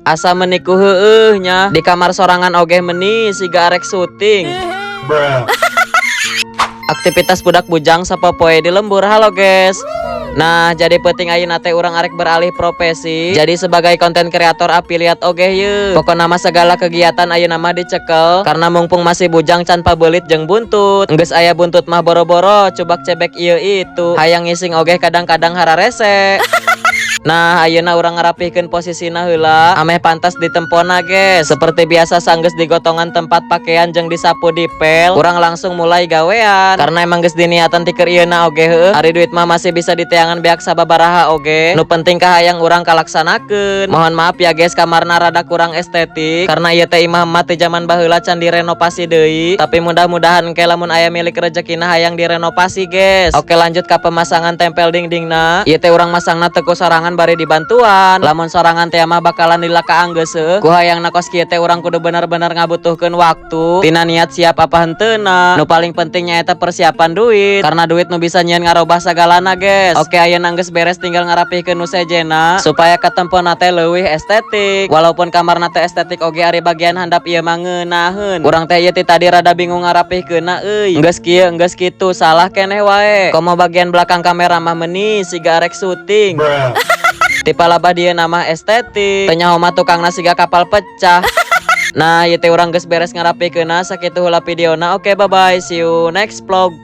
Asa meni ku heueuh nya, di kamar sorangan oge meni siga arek syuting. Aktivitas budak bujang sapopoe di lembur. Halo, guys. Nah, jadi penting ayeuna teh urang arek beralih profesi jadi sebagai konten kreator affiliate oge ye. Pokona mah segala kegiatan ayeuna mah dicekel karena mumpung masih bujang, can pabelit jeung buntut. Geus aya buntut mah boro-boro cubak cebek ieu itu. Hayang ngising oge kadang-kadang hararese. Nah, ayeuna urang ngarapihkeun posisina heula ameh pantas ditempona, guys. Seperti biasa, sanggeus digotongan tempat pakaian jeung disapu dipel, urang langsung mulai gawean karena emang geus diniatan ti keur ieuna oge heueuh. Ari duit mah masih bisa diteangan beak sababaraha oge, nu penting kahayang urang kalaksanakeun. Mohon maaf ya, guys, kamarna rada kurang estetik karena ieu teh imah mah ti zaman baheula, can direnovasi deui, tapi mudah-mudahan engke lamun aya milik rezekina hayang direnovasi, guys. Oke, lanjut ka pemasangan tempel dindingna. Ieu teh urang masangna teu ku sorangan, bari dibantuan. Lamun sorangan teh mah bakalan lila kaanggeus heueuh. Ku hayangna kos kieu teh urang kudu bener-bener ngabutuhkeun waktu tina niat siap apa henteuna. Nu paling penting nyaeta persiapan duit, karena duit nu bisa nyieun ngarobah sagalana, guys. Oke, ayeuna geus beres, tinggal ngarapihkeun nu sejena supaya katempona teh leuwih estetik. Walaupun kamarna teh estetik oge, ari bagian handap ieu mah ngeunaheun. Urang teh ieu ti tadi rada bingung ngarapihkeunna euy, geus kieu geus kitu salah keneh wae. Komo bagian belakang kamera mah meni siga arek syuting. Ti palabah dieu nama estetik, teu nyaho mah tukangna siga kapal pecah. Nah, ieu teh urang geus beres ngarapihkeunna. Sakitu heula videona. Oke, bye bye, see you next vlog.